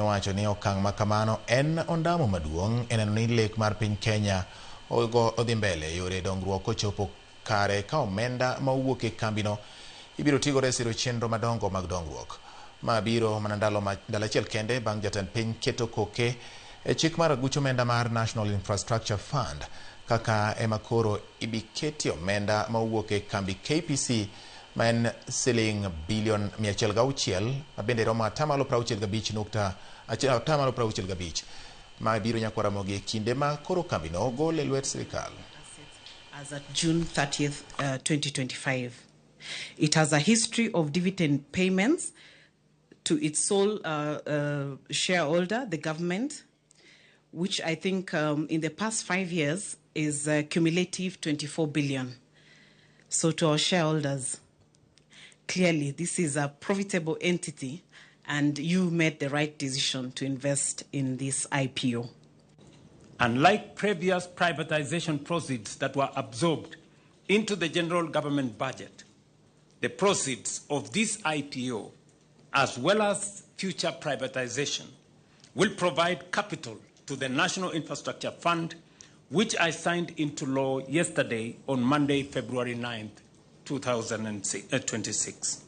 owacho ni okang' ma kamano en ondamo maduong' e neno ni lek mar piny Kenya odhi mbele e yore dongruok kochopo kare ka omenda ma owuok e kambino ibiro tigodo e siro chenro madongo mag dongruok. Ma biro mana ndalo ndalo achiel kende bang' jatend piny keto koke e chik mar aguch omenda mar National Infrastructure Fund kaka ema koro ibiketie omenda ma owuok e kambi KPC ma en siling bilion 106 ma bende romo 65.65%. Ma biro nyakwa Ramogi e kinde ma koro kambino ogol e lwet sirikal. As at June 30th, 2025. It has a history of dividend payments to its sole shareholder, the government, which I think in the past 5 years is cumulative 24 billion. So to our shareholders, clearly this is a profitable entity and you made the right decision to invest in this IPO. Unlike previous privatization proceeds that were absorbed into the general government budget, the proceeds of this IPO, as well as future privatization, will provide capital to the National Infrastructure Fund, which I signed into law yesterday on Monday, February 9th, 2026.